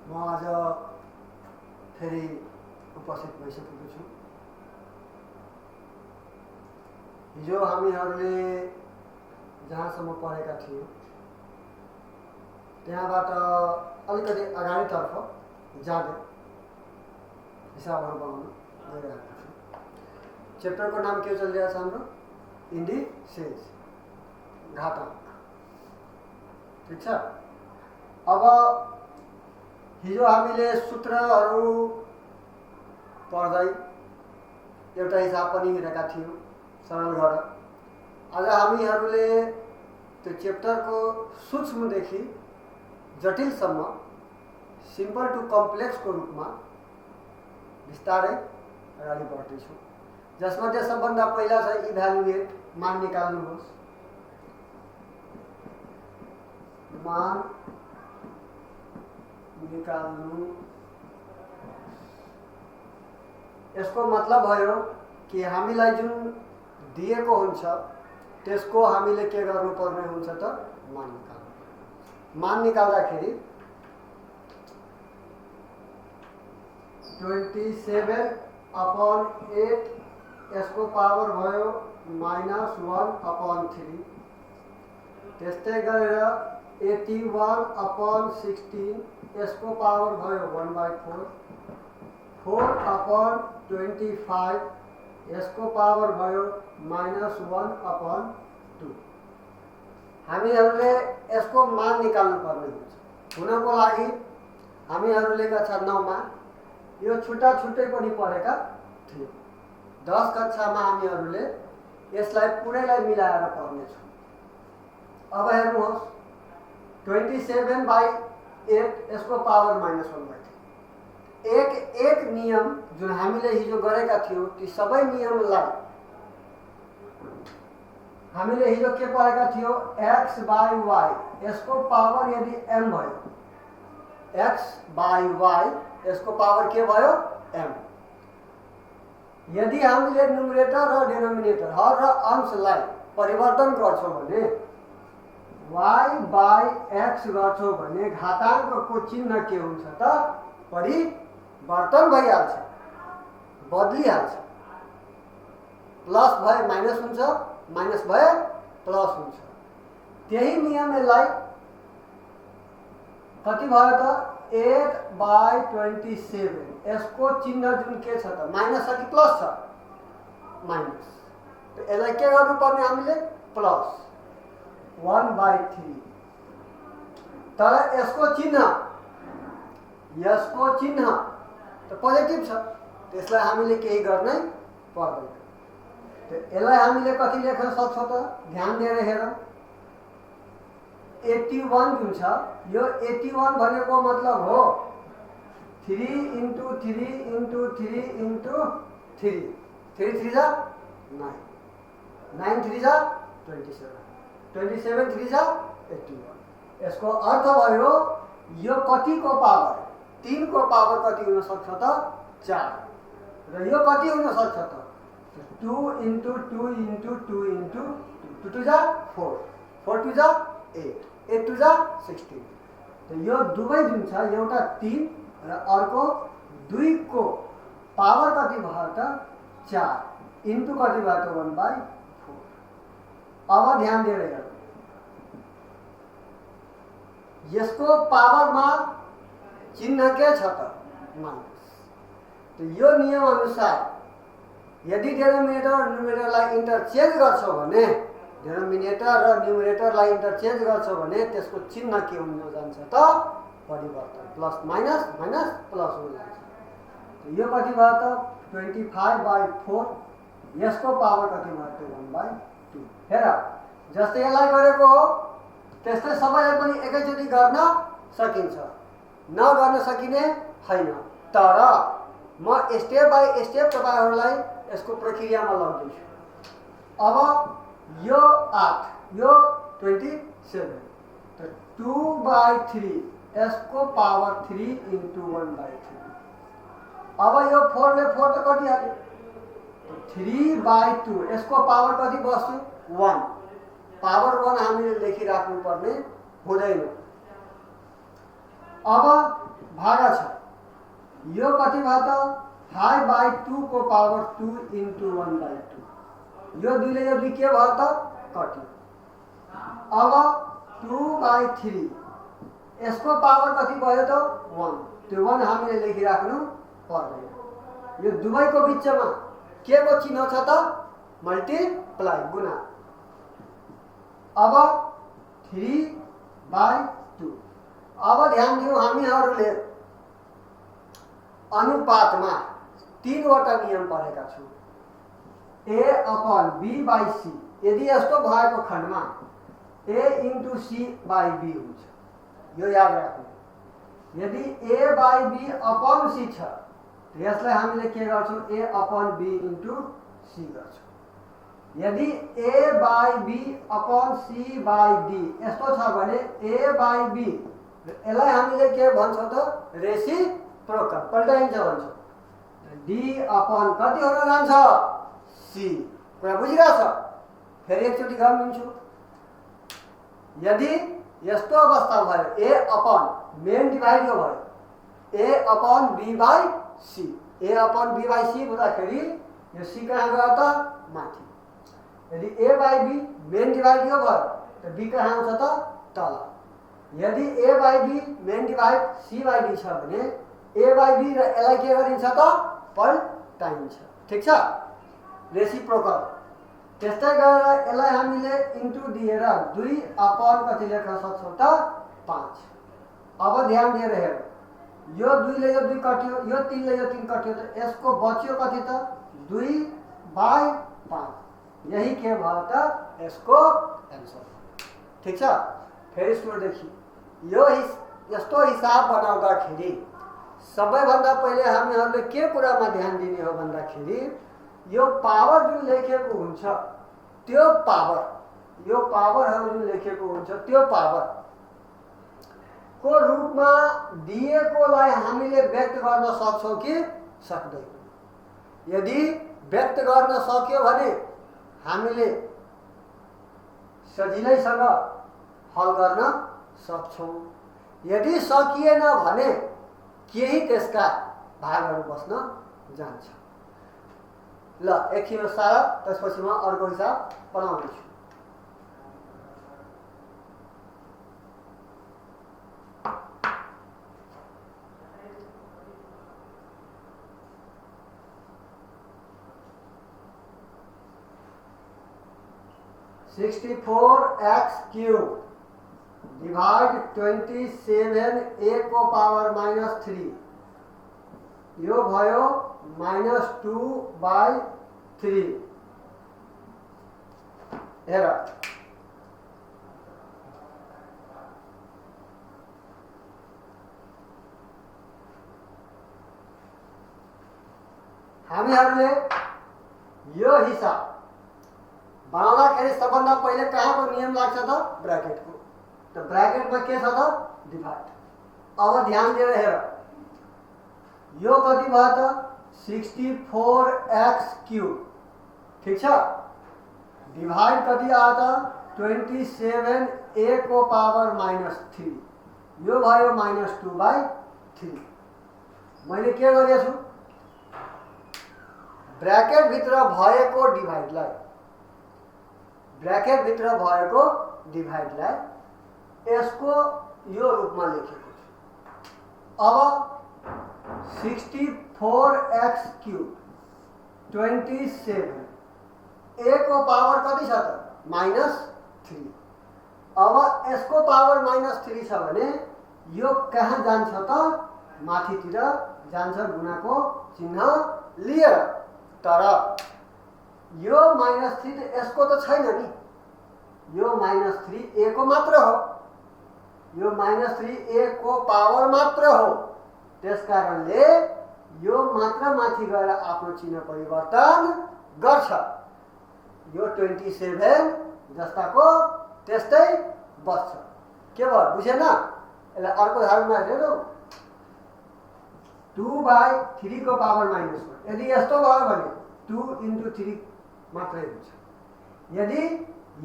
म आज फेरि उपस्थित भइसकेको छु। हिजो हामीहरूले जहाँसम्म पढेका थियौँ त्यहाँबाट अलिकति अगाडितर्फ जाँदै हिसाबहरू बनाउन गइरहेको छु। च्याप्टरको नाम के चलिरहेको छ हाम्रो? इन्डिसेस, घाताङ्क। ठिक छ। अब हिजो हामीले सूत्रहरू पढ्दै एउटा हिसाब पनि हेरेका थियौँ सरल गरेर। आज हामीहरूले त्यो च्याप्टरको सूक्ष्मदेखि जटिलसम्म सिम्पल टु कम्प्लेक्सको रूपमा बिस्तारै अगाडि बढ्दैछौँ। जसमध्ये सबभन्दा पहिला छ इभ्यालुएट, मान निकाल्नुहोस्। मान निकाल्नु। यसको मतलब भयो कि हामीलाई जुन दिएको हुन्छ त्यसको हामीले के गर्नुपर्ने हुन्छ त? मान निकाल्नु। मान निकाल्दाखेरि 27/8 यसको पावर भयो -1/3। त्यस्तै गरेर 81/16 यसको पावर भयो 1/4। 4/25 यसको पावर भयो -1/2। हामीहरूले यसको मान निकाल्नु पर्ने हुन्छ। हुनको लागि हामीहरूले कक्षा 9 मा यो छुट्टा छुट्टै पनि पढेका थियौँ। 10 कक्षामा हामीहरूले यसलाई पुरैलाई मिलाएर पढ्नेछौँ। अब हेर्नुहोस्, 27/8 यसको पावर -1/3। एक नियम जुन हामीले हिजो गरेका थियौँ ती सबै नियमलाई हामीले हिजो के पढेका थियौँ? x/y यसको पावर यदि m भयो, x/y यसको पावर के भयो? m। यदि हामीले न्युमरेटर र डिनोमिनेटर हर र अंशलाई परिवर्तन गर्छौँ भने y/x गर्छौँ भने घाताङ्कको चिन्ह के हुन्छ त? परिवर्तन भइहाल्छ, बदलिहाल्छ। प्लस भए माइनस हुन्छ, माइनस भए प्लस हुन्छ। त्यही नियमलाई कति भयो त? 8/27 यसको चिन्ह जुन के छ त? माइनस छ कि प्लस छ? माइनस। यसलाई के गर्नुपर्ने हामीले? प्लस 1/3। तर यसको चिन्ह त पोजिटिभ छ, त्यसलाई हामीले केही गर्नै पर्दैन। यसलाई हामीले कति लेख्न सक्छौँ त? ध्यान दिएर हेर। 81 जुन छ, यो 81 भनेको मतलब हो 3 × 3 × 3 × 3। 3 3 जा 9, 9 3 जा 27, 27 3 जा 81। यसको अर्थ भयो यो कतिको पावर? 3 को पावर कति हुन सक्छ त? 4। र यो कति हुन सक्छ त? 2 × 2 × 2 × 2 2 जा 4, 4 2 जा 8, 8 2 जा 16। त यो दुवै जुन छ, एउटा 3 र अर्को 2 को पावर कति भयो त? 4 इन्टु कति भयो त? 1/4। अब ध्यान दिएर हेर्नु, यसको पावरमा चिन्ह के छ त? माइनस। त यो नियम अनुसार यदि डिनोमिनेटर र न्युमरेटरलाई इन्टरचेन्ज गर्छौँ भने, डिनोमिनेटर र न्युमरेटरलाई इन्टरचेन्ज गर्छौँ भने त्यसको चिन्ह के हुन जान्छ त? परिवर्तन। प्लस माइनस माइनस प्लस हुन जान्छ। यो कति भयो त? 25/4 यसको पावर कति भयो त? 1/2। हेर, जस्तै यसलाई गरेको हो त्यस्तै सबैलाई पनि एकैचोटि गर्न सकिन्छ, नगर्न सकिने छैन। तर म स्टेप बाई स्टेप तपाईँहरूलाई यसको प्रक्रियामा लग्दैछु। अब यो 8, यो 27, त 2/3 यसको पावर 3 × 1/3। अब यो 4 ले 4 त कति हाल्यो? 3/2 यसको पावर कति बस्यो? 1। पावर 1 हामीले लेखिराख्नु पर्ने हुँदैन। अब भागा 6 यो कति भयो त 5/2 को पावर 2 into 1/2 यो 2 ले यो 2 के भयो त कट्यो। अब 2/3 यसको पावर कति भयो त 1 त्यो 1 हामीले लेखिराख्नु पर्दैन। यो दुवैको बिचमा के को चिन्ह छ त मल्टिप्लाई गुणा। अब 3/2 अब ध्यान दिनु हामीहरूले अनुपातमा 3 वटा नियम पढेका छौं। A/B/C यदि यस्तो भएको खण्डमा A/C/B हुन्छ यो याद राख्नु। यदि A/B/C छ यसलाई हामीले के गर्छौं A/B/C गर्छौं। यदि A/B/C/D यस्तो छ भने A/B यसलाई हामीले के भन्छौं त रेसिप्रोकल पल्टाइन्छ भन्छौं। D अपन कति हुन जान्छ C कुरा बुझिरहेछ। फेरि एकचोटि गर्नुहुन्छ। यदि यस्तो अवस्था भयो A अपन मेन डिभाइड यो भयो A/B/C A/B/C हुँदाखेरि यो C कहाँ गयो त माथि। यदि A/B मेन डिभाइड यो भयो त B कहाँ आउँछ त तल। यदि A/B मेन डिभाइड C/D छ भने A/B र यसलाई के गरिन्छ त पल्टाइन्छ। ठीक छ रेसिप्रोकल। त्यस्तै गरेर यसलाई हामीले इन्टु दिएर 2 अपन कति लेख्न सक्छौं त 5। अब ध्यान दिएर हेर यो 2 ले यो 2 कट्यो यो 3 ले यो 3 कट्यो त यसको बच्यो कति त 2/5 यही के भयो त यसको आन्सर। ठीक छ फेरि सुरु देखि यो यस्तो हिसाब बनाउँदाखेरि सबैभन्दा पहिले हामीहरूले के कुरामा ध्यान दिने हो भन्दाखेरि यो पावर जुन लेखेको हुन्छ त्यो पावर यो पावरहरु जुन लेखेको हुन्छ त्यो पावर को रूपमा दिएकोलाई हामीले व्यक्त गर्न सक्छौं कि सक्दैनौं। यदि व्यक्त गर्न सक्यो भने हामीले सजिलैसँग हल गर्न सक्छौं। यदि सकिएन भने केही त्यसका भागहरु बस्न जान्छ। ल एकछिन सारा त्यसपछि म अर्को हिसाब बनाउँछु। (64x³ डिवाइड 27a को पावर -3 यो भयो -2/3। हेर हामीहरूले यो हिसाब बनाउँदाखेरि सबभन्दा पहिले कहाँको नियम लाग्छ त ब्र्याकेटको। त ब्र्याकेटमा के छ त डिभाइड। अब ध्यान दिएर हेर यो कति भयो त 64x³ ठीक छ डिभाइड कति आयो त 27a को पावर -3 यो भयो -2/3। मैले के गरेछु ब्र्याकेट भित्र भएको डिभाइडलाई यसको यो रूपमा लेखेको छु। अब 64x³ 27 a को पावर कति छ त -3। अब यसको पावर -3 छ भने यो कहाँ जान्छ त माथितिर जान्छ गुणाको चिन्ह लिएर। तर यो -3 त यसको त छैन नि यो -3 a को मात्र हो। यो -3 a को पावर मात्र हो। त्यसकारणले यो मात्र माथि गएर आफ्नो चिन्ह परिवर्तन गर्छ। यो 27 जस्ताको त्यस्तै बस्छ। के भयो बुझेन? यसलाई अर्को धारणा हेरौ 2/3 को पावर -1 यदि यस्तो भयो भने 2 × 3 मात्रै हुन्छ। यदि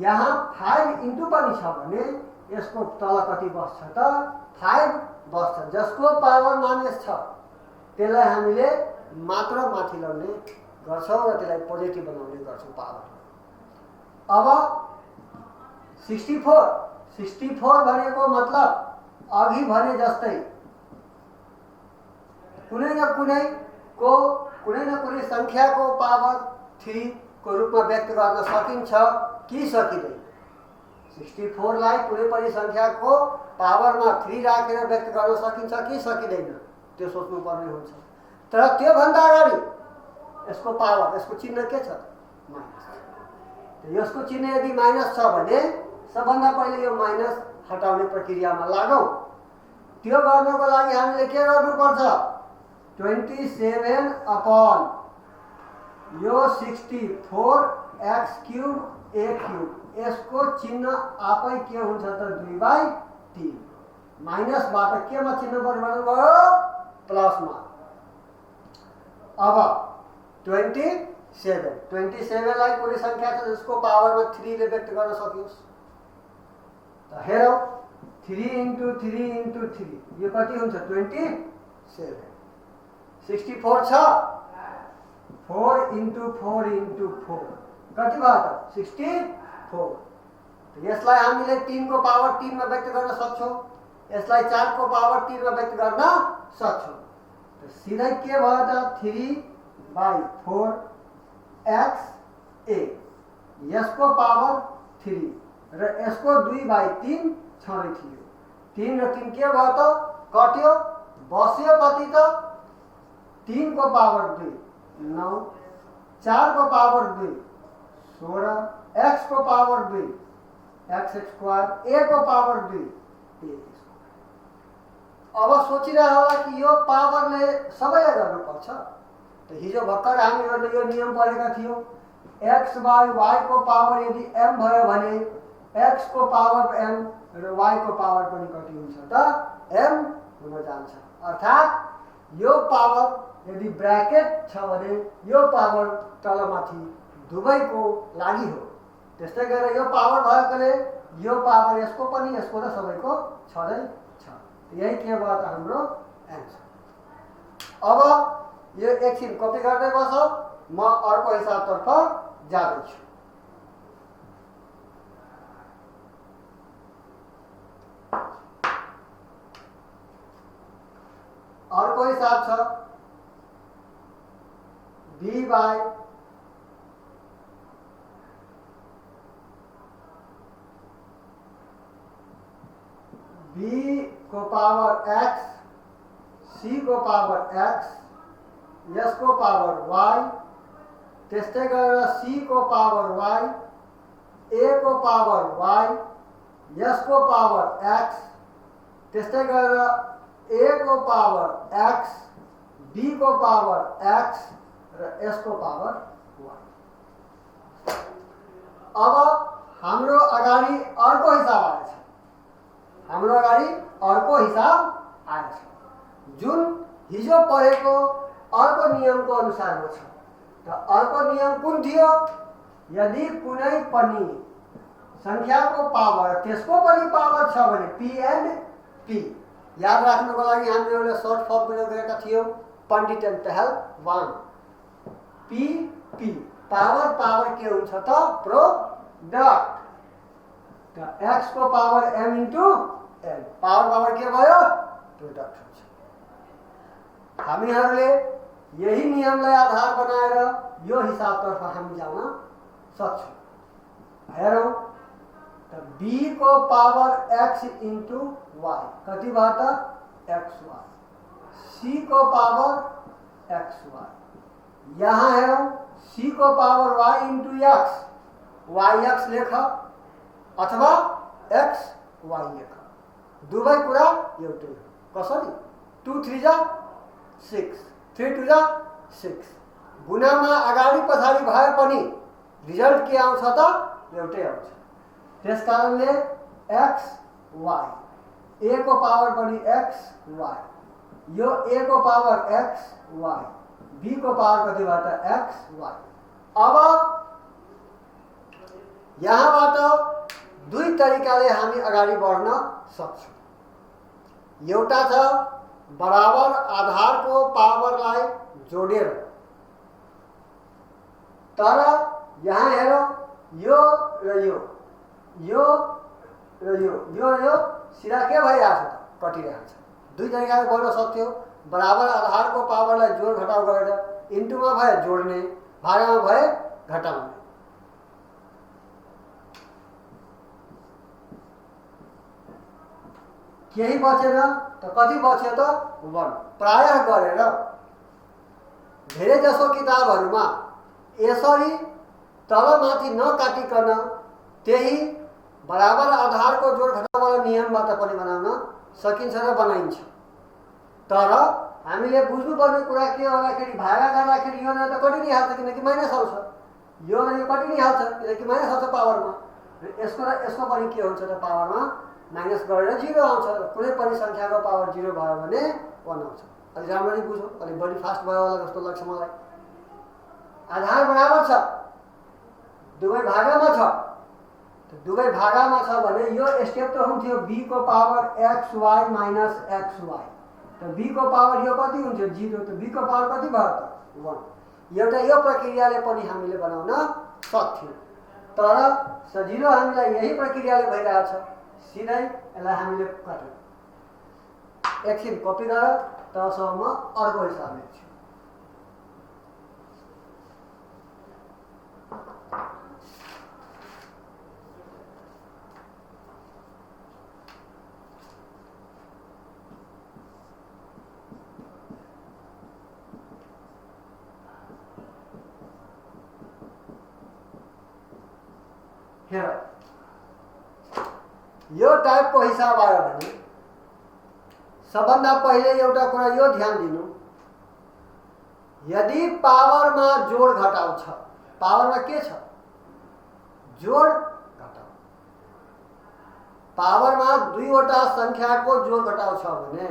यहाँ 5 × पनि छ भने यसको तल कति बस्छ त 5 बस्छ। जसको पावर -6 त्यसलाई हामीले मात्र माथि ल्याउने गर्छौँ र त्यसलाई पोजिटिभ बनाउने गर्छौँ पावर। अब 64 भनेको मतलब अघि भने जस्तै कुनै न कुनै संख्याको पावर 3 को रूपमा व्यक्त गर्न सकिन्छ कि सकिँदैन। 64 लाई कुनै पनि संख्याको पावरमा 3 राखेर व्यक्त गर्न सकिन्छ कि सकिँदैन त्यो सोच्नु पर्ने हुन्छ। तर त्यो भन्दा अगाडि यसको पावर, यसको चिन्ह के छ? माइनस। यसको चिन्ह यदि माइनस छ भने सबभन्दा पहिले यो माइनस हटाउने प्रक्रियामा लागौं। त्यो गर्नको लागि हामीले के गर्नुपर्छ? 27 अपॉन यो 64x³ a³ यसको चिन्ह आफै के हुन्छ त 2/3। माइनसबाट केमा चिन्ह परिवर्तन भयो? प्लसमा। अब 27 लाई कुनै संख्या छ जसको पावरमा 3 ले व्यक्त गर्न सकियोस् त हेरौ 3 × 3 × 3 यो कति हुन्छ? 27। 64 छ 4 × 4 × 4 कति भयो त? 64। यसलाई हामीले 3 को पावर 3 मा व्यक्त गर्न सक्छौं, यसलाई 4 को पावर 3 मा व्यक्त गर्न सक्छौं। त सिधै के भयो त? 3/4 xa यसको पावर 3 र यसको 2/3 छँदै थियो। 3 र 3 के भयो त? कट्यो, बस्यो कति त? 3 को पावर 2 9, 4 को पावर 2 16, x को पावर 2 x², a को पावर 2 a²। अब सोचिरह होला कि यो पावरले सबैलाई गर्नुपर्छ। त हिजो भर्खर हामीहरूले यो नियम पढेका थियौं, x/y को पावर यदि m भयो भने x को पावर m र y को पावर पनि कति हुन्छ त? m हुन जान्छ। अर्थात् यो पावर यदि ब्रैकेट छ भने यो पावर तलमाथि दुवैको लागि हो। त्यस्तै गरेर यो पावर भएकोले यो पावर यसको पनि यसको र सबैको छँदै छ। यही के भयो त हाम्रो एन्सर। अब यो एकछिन कपी गर्दै बस, म अर्को हिसाबतर्फ जाँदैछु। अर्को हिसाब छ b को पावर x, c को पावर x, s को पावर y, त्यस्तै गरेर c को पावर y, a को पावर y, s को पावर x, त्यस्तै गरेर a को पावर x, b को पावर x र s को पावर y। अब हाम्रो अगाडि अर्को हिसाब आएछ, जुन हिजो पढेको अर्को नियमको अनुसारमा छ। त अर्को नियम कुन थियो? यदि कुनै पनि संख्याको पावर त्यसको पनि पावर छ भने p and p याद राख्नको लागि हामीले एउटा सर्ट फर्म प्रयोग गरेका थियौं, पण्डित एन्ड पहल 1 p पावर के हुन्छ त? प्रोडक्ट। त x को पावर m × n पावर के भयो? प्रोडक्ट हुन्छ। हामीहरूले यही नियमलाई आधार बनाएर यो हिसाबतर्फ हामी जान सक्छौं। हेरौं त b को पावर x × y कति भयो त? xy। c को पावर xy, यहाँ हेरौं c को पावर y × x, yx लेख अथवा xy लेख, दुवै कुरा एउटै हो। कसरी? 2 3 जा 6, 3 2 जा 6। गुणामा अगाडि पछाडि भए पनि रिजल्ट के आउँछ त? एउटै आउँछ। त्यसकारणले x y, a को पावर पनि x y, यो a को पावर x y, b को पावर कति भयो त? x y। अब यहाँबाट दुई तरिकाले हामी अगाडि बढ्न सक्छौँ। एउटा छ बराबर आधारको पावरलाई जोडेर, तर यहाँ हेरौँ यो र यो, यो र यो, यो र यो सिधा के भइरहेछ त? कटिरहेछ। दुई तरिकाले गर्न सक्थ्यो। बराबर आधारको पावरलाई जोड घटाउ गरेर इन्टुमा भए जोड्ने, भागामा भए घटाउने। केही बचेन त कति बच्यो त? 1। प्रायः गरेर धेरै जसो किताबहरूमा यसरी तलमाथि नकाटिकन त्यही बराबर आधारको जोड घटाउवाला नियमबाट पनि बनाउन सकिन्छ र बनाइन्छ। तर हामीले बुझ्नुपर्ने कुरा के भन्दाखेरि भागा गर्दाखेरि यो न त कटि नै हाल्छ किनकि माइनस आउँछ, यो न यो कटि नै हाल्छ किनकि माइनस आउँछ पावरमा। यसको र यसको पनि के हुन्छ त? पावरमा माइनस गरेर 0 आउँछ। र कुनै पनि सङ्ख्याको पावर 0 भयो भने 1 आउँछ। अलि राम्ररी बुझौँ, अलि बढी फास्ट भयो होला जस्तो लाग्छ मलाई। आधार बराबर छ, दुवै भागामा छ। दुवै भागामा छ भने यो स्टेप त हुन्थ्यो b को पावर xy माइनस xy। त b को पावर यो कति हुन्थ्यो? 0। त b को पावर कति भयो त? 1। एउटा यो प्रक्रियाले पनि हामीले बनाउन सक्थ्यौँ। तर सजिलो हामीलाई यही प्रक्रियाले भइरहेछ। सिधै यसलाई हामीले काट्यौँ। एकछिन कपी गरेर तबसम्म अर्को हिसाब लेख्छु। हेर, यो टाइपको हिसाब आयो भने सबभन्दा पहिले एउटा कुरा यो ध्यान दिनु, यदि पावरमा जोड घटाउ छ, पावरमा के छ? जोड घटाउ। पावरमा दुईवटा सङ्ख्याको जोड घटाउ छ भने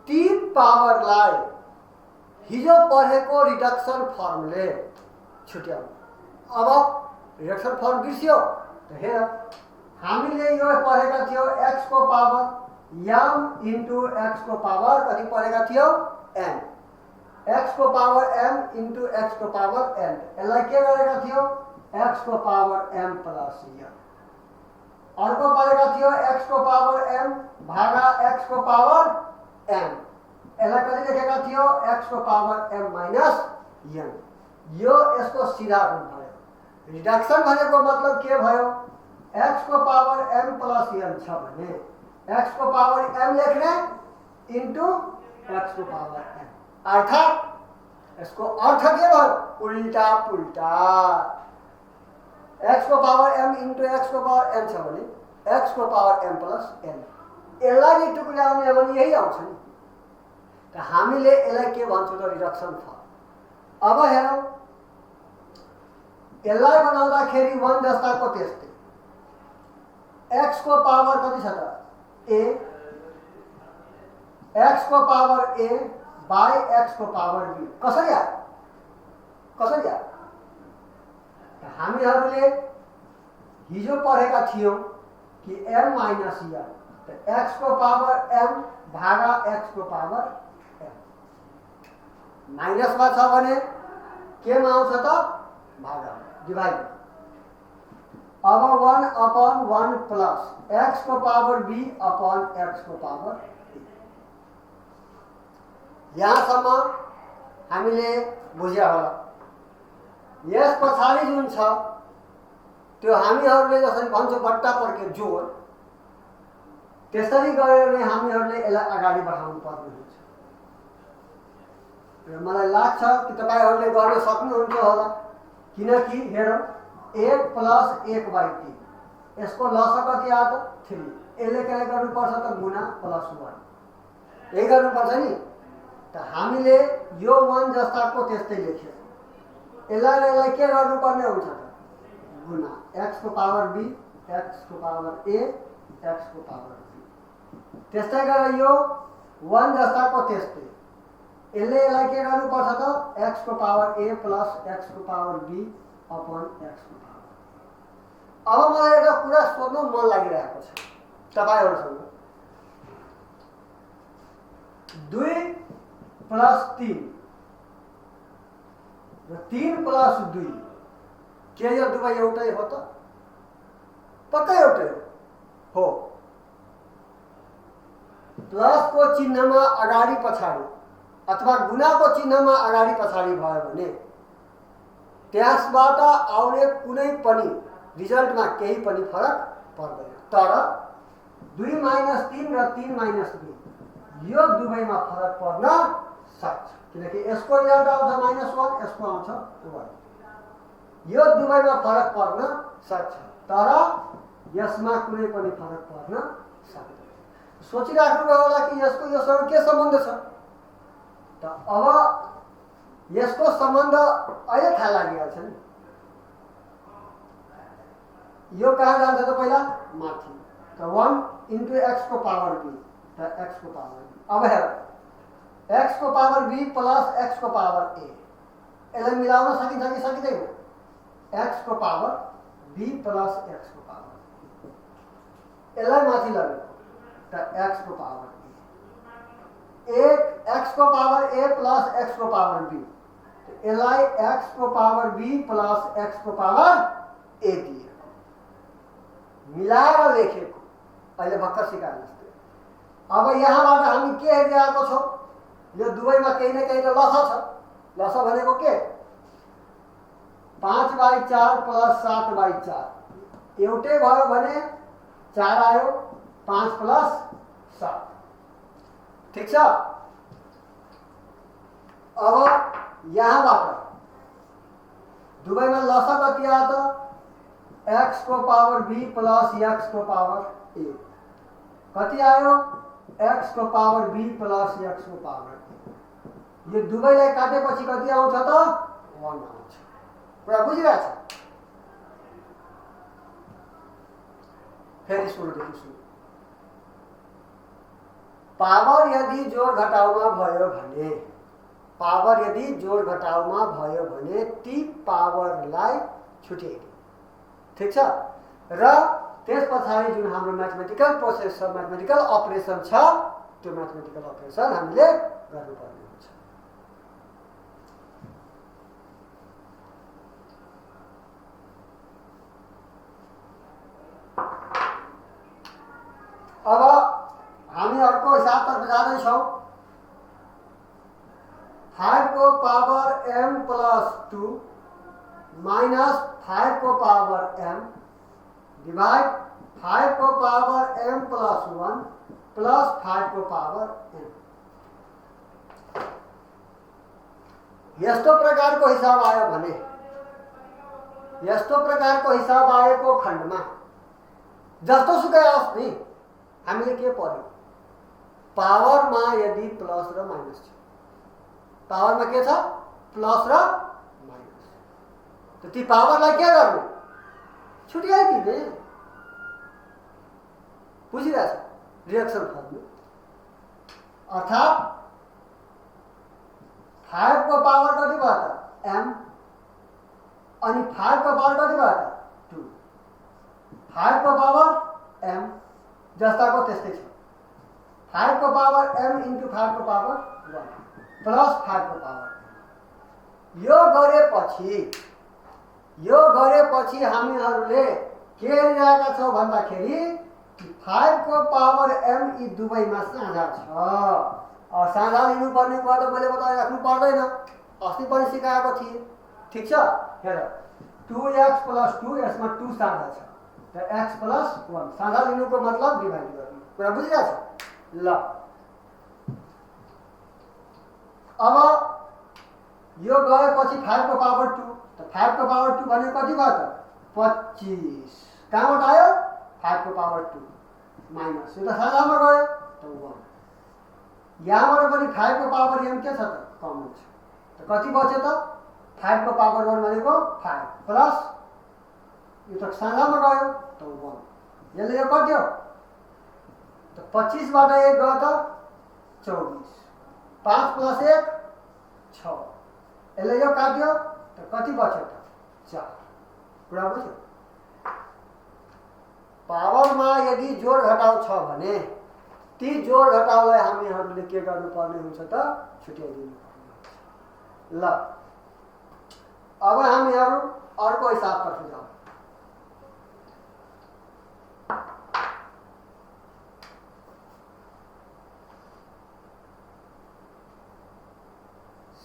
ती पावरलाई हिजो पढेको रिडक्सन फर्मले छुट्याउनु। अब रिडक्सन फर्म बिर्स्यो त हेर, हामीले यो पढेका थियौँ x को पावर m इन्टु x को पावर कति पढेका थियौँ? n। x को पावर m इन्टु x को पावर n। यसलाई के गरेका थियौँ? x को पावर m प्लस n। अर्को पढेका थियौँ x को पावर m भागा x को पावर n। यसलाई कति लेखेका थियौँ? x को पावर m माइनस n। यो यसको सिधा रूप भयो। रिडक्सन भनेको मतलब के भयो? x को पावर m प्लस n छ भने x को पावर m लेख्ने इन्टु x को पावर n। अर्थात् यसको अर्थ के भयो? उल्टा पुल्टा। x को पावर m इन्टु x को पावर n छ भने x को पावर m प्लस n। यसलाई टुक्राउने हो भने यही आउँछ नि। त हामीले यसलाई के भन्छौँ त? Reduction form. अब हेरौँ, यसलाई बनाउँदाखेरि 1 जस्ताको त्यस्तै x को पावर कति छ त? a, x को पावर a बाई x को पावर b। कसरी आयो? कसरी आयो? हामीहरूले हिजो पढेका थियौँ कि m माइनस n, त x को पावर m भागा x को पावर m। माइनसमा छ भने केमा आउँछ त? भागा, डिभाइड। अब 1 अपन 1 प्लस x को पावर b अपन x को पावर a। यहाँसम्म हामीले बुझ्या होला। यस पछाडि जुन छ त्यो हामीहरूले जसरी भन्छौँ बट्टा पर्के जोड, त्यसरी गरेर नै हामीहरूले यसलाई अगाडि बढाउनु पर्ने हुन्छ। र मलाई लाग्छ कि तपाईहरूले गर्न सक्नुहुन्छ होला, किनकि हेरौँ 1 प्लस 1/3 यसको लसा कति आयो त? 3। यसले के गर्नुपर्छ त? गुणा प्लस 1। यही गर्नुपर्छ नि। त हामीले यो 1 जस्ताको त्यस्तै लेख्यो। यसलाई के गर्नुपर्ने हुन्छ त? गुणा x को पावर b, x को पावर a, x को पावर b। त्यस्तै गरेर यो 1 जस्ताको त्यस्तै यसलाई के गर्नुपर्छ त? x को पावर a प्लस x को पावर b अपन x को पावर। अब मलाई एउटा कुरा सोध्नु मन लागिरहेको छ तपाईहरुसँग। 2 + 3 र 3 + 2 के यो दुवै एउटै हो त? पक्कै एउटै हो। प्लसको चिन्हमा अगाडि पछाडि अथवा गुणाको चिन्हमा अगाडि पछाडि भयो भने त्यसबाट आउने कुनै पनि रिजल्टमा केही पनि फरक पर्दैन। तर 2 - 3 र 3 - 2 यो दुवैमा फरक पर्न सक्छ, किनकि यसको रिजल्ट आउँछ -1, यसको आउँछ 1। यो दुवैमा फरक पर्न सक्छ, तर यसमा कुनै पनि फरक पर्न सक्दैन। सोचिराख्नुभयो होला कि यसको योसँग के सम्बन्ध छ? त अब यसको सम्बन्ध अहिले थाहा लागिहाल्छ नि। यो कहाँ जान्छ त? पहिला माथि। त 1 × x को पावर b, त x को पावर b। अब हेर, x को पावर b + x को पावर a, यसलाई मिलाउन सकिन्छ कि सकिँदैन? x को पावर b + x को पावर a, यसलाई माथि लगेको त x को पावर a, x को पावर a + x को पावर b, यसलाई x को पावर b + x को पावर a दिए मिलाएर लेखेको अहिले भर्खर सिकाए जस्तै। अब यहाँबाट हामी के हेरिरहेको छौं? यो दुवैमा केही न केही त लसा छ। लसा भनेको के? 5/4 + 7/4 एउटै भयो भने 4 आयो, 5 + 7। ठीक छ? अब यहाँबाट दुवैमा लसा कति आयो त? x को पावर b + x को पावर a कति आयो? x को पावर b + x को पावर a। यो दुवैलाई काटेपछि कति आउँछ त? 1 आउँछ। कुरा बुझिरहेछ? फेरि सुरुदेखि सुरु। पावर यदि जोड घटाउमा भयो भने, पावर यदि जोड घटाउमा भयो भने ती पावरलाई छुट्याइदियो। ठीक छ? र त्यस पछाडि जुन हाम्रो म्याथमेटिकल प्रोसेस छ, म्याथमेटिकल अपरेसन छ, त्यो म्याथमेटिकल अपरेसन हामीले गर्नुपर्ने हुन्छ। अब हामी अर्को हिसाबतर्फ जाँदैछौँ। 5 को पावर m + 2 - 5 को पावर m डिवाइड 5 को पावर m + 1 + 5 को पावर m। यस्तो प्रकारको हिसाब आयो भने, यस्तो प्रकारको हिसाब आएको खण्डमा जस्तो सुकै आओस् नि, हामीले के पर्यो? पावरमा यदि प्लस र माइनस छ, पावरमा के छ? प्लस र माइनस। त ती पावरलाई के गर्नु? छुट्याइदिने। बुझिरहेछ? रिएक्सन खोज्नु। अर्थात् 5 को पावर कति भयो त? m, अनि 5 को पावर कति भयो त? 2। 5 को पावर m जस्ताको त्यस्तै छ। 5 को पावर m × 5 को पावर 1 + 5 को पावर m। यो गरेपछि हामीहरूले के हेरिरहेका छौँ भन्दाखेरि 5 को पावर m यी दुवैमा साझा छ। साझा लिनुपर्ने कुरा त मैले बताइराख्नु पर्दैन, अस्ति पनि सिकाएको थिएँ। ठीक छ? हेर, 2x + 2 यसमा 2 साझा छ, त x + 1 साझा लिनुको मतलब डिभाइड गर्नु। कुरा बुझिरहेछ? ल, अब यो गएपछि 5 को पावर 2, त 5 को पावर 2 भने कति भयो त? 25। कहाँबाट आयो? 5 को पावर 2 माइनस, यो त साझामा गयो त 1। यहाँबाट पनि 5 को पावर m के छ त? कमन छ, त कति बच्यो त? 5 को पावर 1 भनेको 5 प्लस यो त साझामा गयो त 1। यसले यो कट्यो त 25 बाट 1 गयो त 24। 5 + 1 6। यसले यो काट्यो त कति बच्यो त? 4। कुरा बुझ्यो? पावरमा यदि जोड घटाउ छ भने ती जोड घटाउलाई हामीहरूले के गर्नुपर्ने हुन्छ त छुट्याइदिनु पर्ने हुन्छ। ल अब हामीहरू अर्को हिसाबतर्फ जाउँ।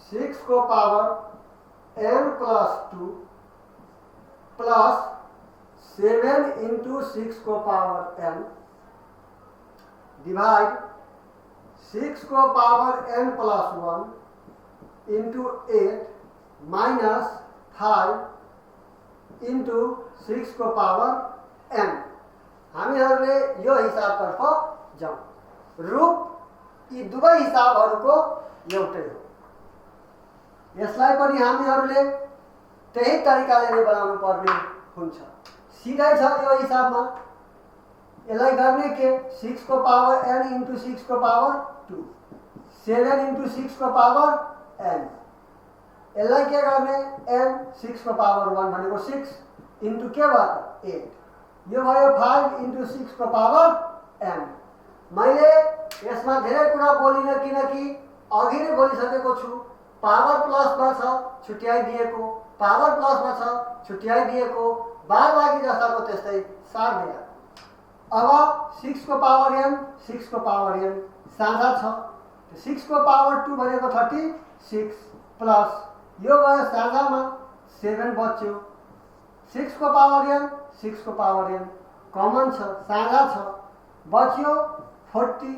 सिक्स को power n plus 2 plus 7 into 6 को पावर n डिवाइड 6 को power n plus 1 into 8 minus 5 into 6 को पावर n। हामीहरूले यो हिसाबतर्फ जाउँ। रूप यी दुवै हिसाबहरूको एउटै हो। यसलाई पनि हामीहरूले त्यही तरिकाले नै बनाउनु पर्ने हुन्छ। सिधै छ यो हिसाबमा। यसलाई गर्ने के 6 को पावर n इंटू 6 को पावर 2 7 इंटू 6 को पावर n। यसलाई के गर्ने n 6 को पावर 1 भनेको 6 इंटू के भयो त 8। यो भयो 5 इंटू 6 को पावर n। मैले यसमा धेरै कुरा बोलिन किनकि अघि नै बोलिसकेको छु। पावर प्लसमा छ छुट्याइदिएको, पावर प्लसमा छ छुट्याइदिएको, बादबाकी जस्ताको त्यस्तै सार्दै आएको। अब 6 को पावर n 6 को पावर n साझा छ। 6 को पावर 2 भनेको 36 प्लस यो भयो साझामा 7 बच्यो। 6 को पावर n 6 को पावर n कमन छ साझा छ बच्यो 40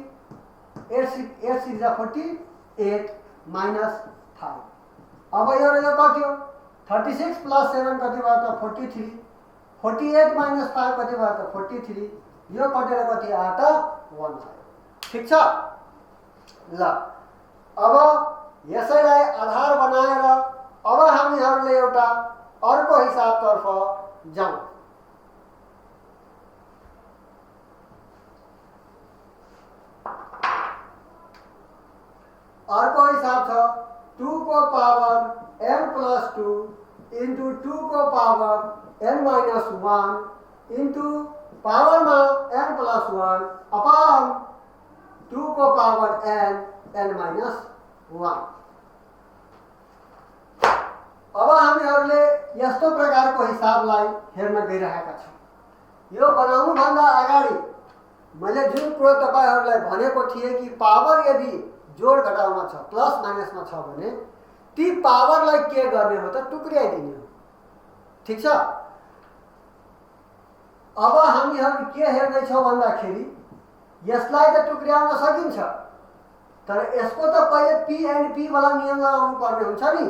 8 6 48 माइनस 5। अब यो र यो कट्यो 36 प्लस 7 कति भयो त 43 48 माइनस 5 कति भयो त 43। यो कटेर कति आयो त 1 आयो। ठीक छ। ल अब यसैलाई आधार बनाएर अब हामीहरूले एउटा अर्को हिसाबतर्फ जाउँ। अर्को हिसाब छ 2 को पावर n प्लस 2 इंटू 2 को power n minus 1 into power में n प्लस 1 अपॉन 2 को पावर n माइनस 1। अब हामीहरूले यस्तो प्रकारको हिसाबलाई हेर्न गइरहेका छौँ। यो बनाउनुभन्दा अगाडि मैले जुन कुरो तपाईहरुलाई भनेको थिएँ कि पावर यदि जोड घटाउमा छ प्लस माइनसमा छ भने ती पावरलाई के गर्ने हो त टुक्र्याइदिने हो। ठीक छ। अब हामीहरू के हेर्दै छौं भन्दाखेरि यसलाई त टुक्र्याउन सकिन्छ तर यसको त पहिले पी एन्ड पी वाला नियम लगाउनु पर्ने हुन्छ नि।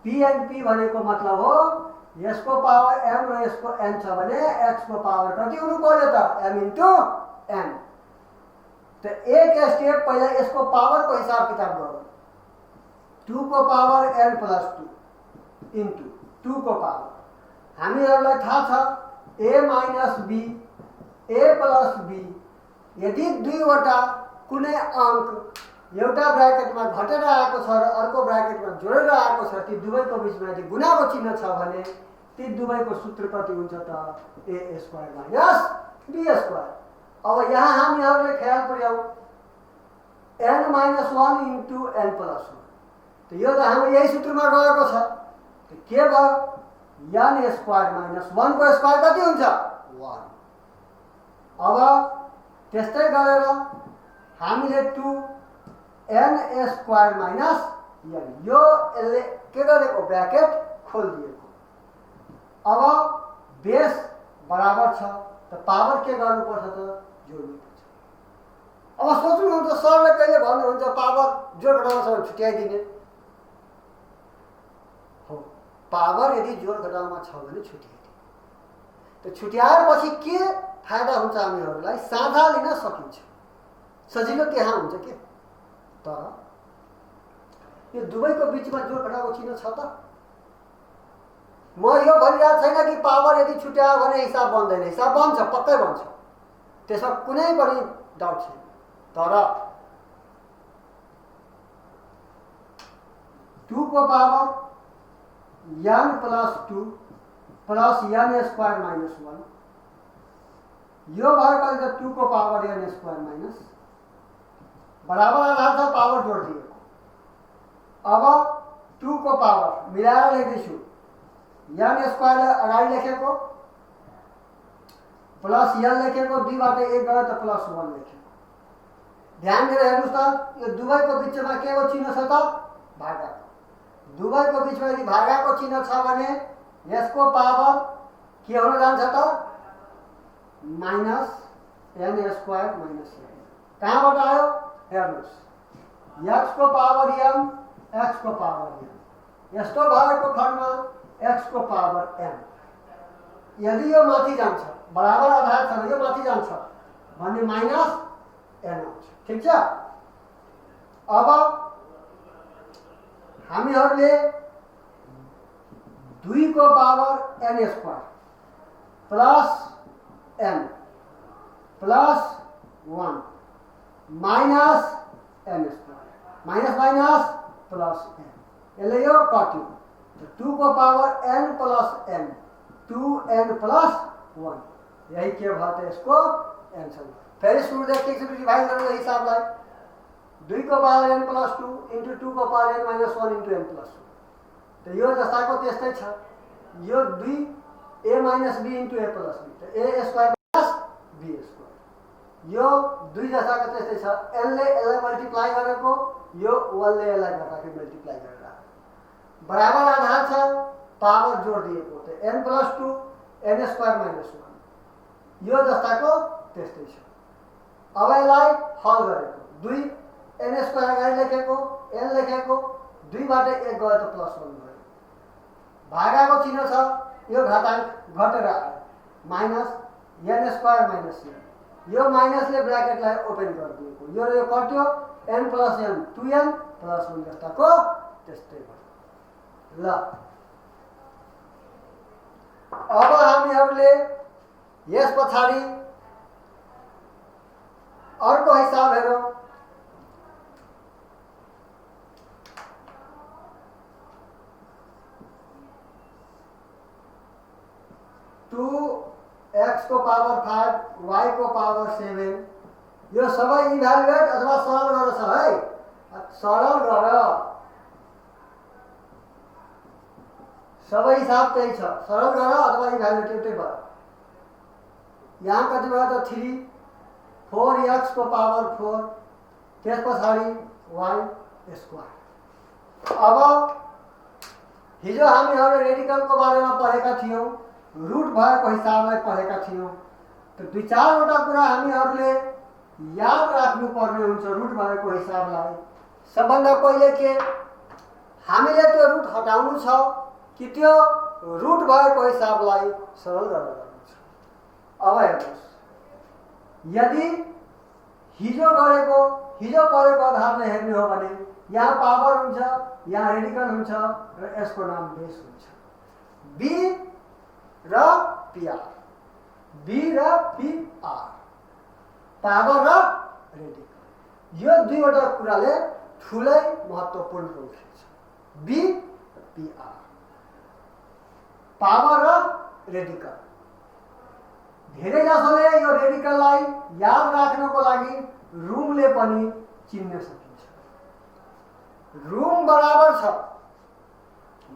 पी एन्ड पी भनेको मतलब हो यसको पावर m र यसको n छ भने x को पावर कति हुनु पर्यो त m इन्टु n। तो एक स्टेप पहले इसको पावर को हिसाब किताब करो 2 को पावर n प्लस 2 इंटू 2 को पावर हामीहरूलाई थाहा छ a minus b a plus b यदि दुईवटा कुनै अंक एउटा ब्रैकेटमा घटेर आएको छ र अर्को ब्रैकेटमा जोडेर आएको छ ती दुवैको बीचमा यदि गुणाको चिन्ह छ भने ती दुवैको सूत्र कति हुन्छ त a square minus b square. अब यहाँ हामीहरूले ख्याल पुर्याऊ n minus 1 into n plus 1 तो यो त हाम्रो यही सूत्रमा गएको छ। तो के भयो n स्क्वायर माइनस 1 को स्क्वायर कति हुन्छ 1। अब त्यस्तै गरेर हामीले 2 n स्क्वायर माइनस n यो यसले के गरेको ब्रैकेट खोलिदिएको। अब बेस बराबर छ त पावर के गर्नुपर्छ त जोड्नु पर्छ। अब सोच्नुहुन्छ सरले कहिले भन्नुहुन्छ पावर जोड घटाउन छ भने छुट्याइदिने हो। पावर यदि जोड घटाउमा छ भने छुट्याइदिने। त छुट्याएपछि के फाइदा हुन्छ हामीहरूलाई साझा लिन सकिन्छ सजिलो त्यहाँ हुन्छ के। तर यो दुवैको बीचमा जोड घटाउको चिन्ह छ त। म यो भनिरहेको छैन कि पावर यदि छुट्यायो भने हिसाब बन्दैन, हिसाब बन्छ पक्कै बन्छ त्यसमा कुनै पनि डाउट छैन। तर 2 को power n plus 2 plus n square minus 1 यो भयो कति त 2 को पावर n स्क्वायर माइनस बराबर आधार छ पावर जोड दिएको। अब 2 को पावर मिलाएर लेख्दैछु n स्क्वायर अगाडि लेखेको प्लस n लेखेको 2 बाट 1 गयो त प्लस 1 लेखेको। ध्यान दिएर हेर्नुस् त यो दुवैको बीचमा के को चिन्ह छ त भागाको। दुवैको बीचमा यदि भागाको चिन्ह छ भने यसको पावर के हुन जान्छ त minus n square minus n। कहाँबाट आयो हेर्नुस् x को पावर m x को पावर n यस्तो भएको खण्डमा x को पावर n यदि यो माथि जान्छ बराबर आधार छ यो माथि जान्छ भने माइनस n आउँछ। ठीक छ। अब हामीहरूले 2 को power n square plus n plus 1 minus n square minus minus plus n यसले यो कट्यो। 2 को power n plus n 2n plus 1 यही के भयो त यसको आन्सर। फेरि सुरुदेखि एकचोटि डिभाइड गर्नु हिसाबलाई 2 को पावर n प्लस 2 इन्टु 2 को power n minus 1 into n plus 2 त यो जस्ताको त्यस्तै छ। यो 2 a minus b into a plus b त a square plus b square यो 2 जस्ताको त्यस्तै छ। n ले यसलाई मल्टिप्लाई गरेको यो 1 ले यसलाई गर्दाखेरि मल्टिप्लाई गरेर बराबर आधार छ पावर जोड दिएको त n plus 2 n square minus 1 यो जस्ताको त्यस्तै छ। अब यसलाई हल गरेको 2 n स्क्वायर अगाडि लेखेको n लेखेको 2 बाट 1 गयो त प्लस 1 भयो। भागाको चिन्ह छ यो घातांक घटेर आयो minus n square minus n यो माइनसले ब्र्याकेटलाई ओपन गरिदिएको यो कट्यो n plus n 2n plus 1 जस्ताको त्यस्तै भयो। ल अब हामीहरूले यस पछाडि अर्को हिसाब हेरौँ। 2x को पावर 5 y को पावर 7 यो सबै इभ्यालुएट अथवा सरल गरेर छ है। सरल गरेर सबै हिसाब त्यही छ सरल गरेर अथवा इभ्यालुएट एउटै भयो। यहाँ कति भयो त 3 4x को पावर 4 त्यस पछाडि y स्क्वायर। अब हिजो हामीहरू रेडिकलको बारेमा पढेका थियौं रुट भएको हिसाबलाई पढेका थियौं। त 2-4 वटा कुरा हामीहरूले याद राख्नुपर्ने हुन्छ रुट भएको हिसाबलाई। सबभन्दा पहिले के हामीले त्यो रुट हटाउनु छ कि त्यो रुट भएको हिसाबलाई सरल गर्न गर्नु छ। अब हेर्नुस् यदि हिजो पढेको आधारमा हेर्ने हो भने यहाँ पावर हुन्छ यहाँ रेडिकल हुन्छ र यसको नाम बेस हुन्छ। बी र पीआर पावर र रेडिकल यो दुईवटा कुराले ठुलै महत्त्वपूर्ण रोल खेल्छ। बी पीआर पावर र रेडिकल धेरै जसोले यो रेडिकललाई याद राख्नको लागि रुमले पनि चिन्न सकिन्छ। रुम बराबर छ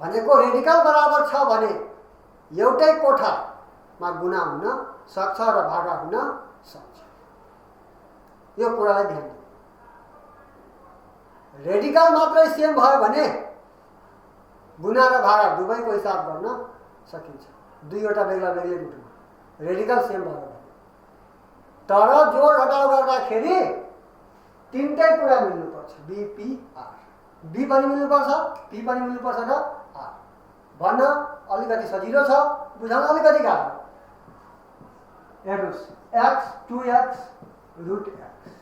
भनेको रेडिकल बराबर छ भने एउटै कोठामा गुणा हुन सक्छ र भागा हुन सक्छ। यो कुरालाई ध्यान दिनु। रेडिकल मात्रै सेम भयो भने गुणा र भागा दुवैको हिसाब गर्न सकिन्छ दुईवटा बेग्ला बेग्लै रुटमा। रेडिकल सेम भयो भने तर जोड घटाउ गर्दाखेरि तीनटै कुरा मिल्नुपर्छ। बी पी आर बी पनि मिल्नुपर्छ पी पनि मिल्नुपर्छ र आर भन्न अलिकति सजिलो छ बुझाउन अलिकति गाह्रो। हेर्नुस् x 2x रुट x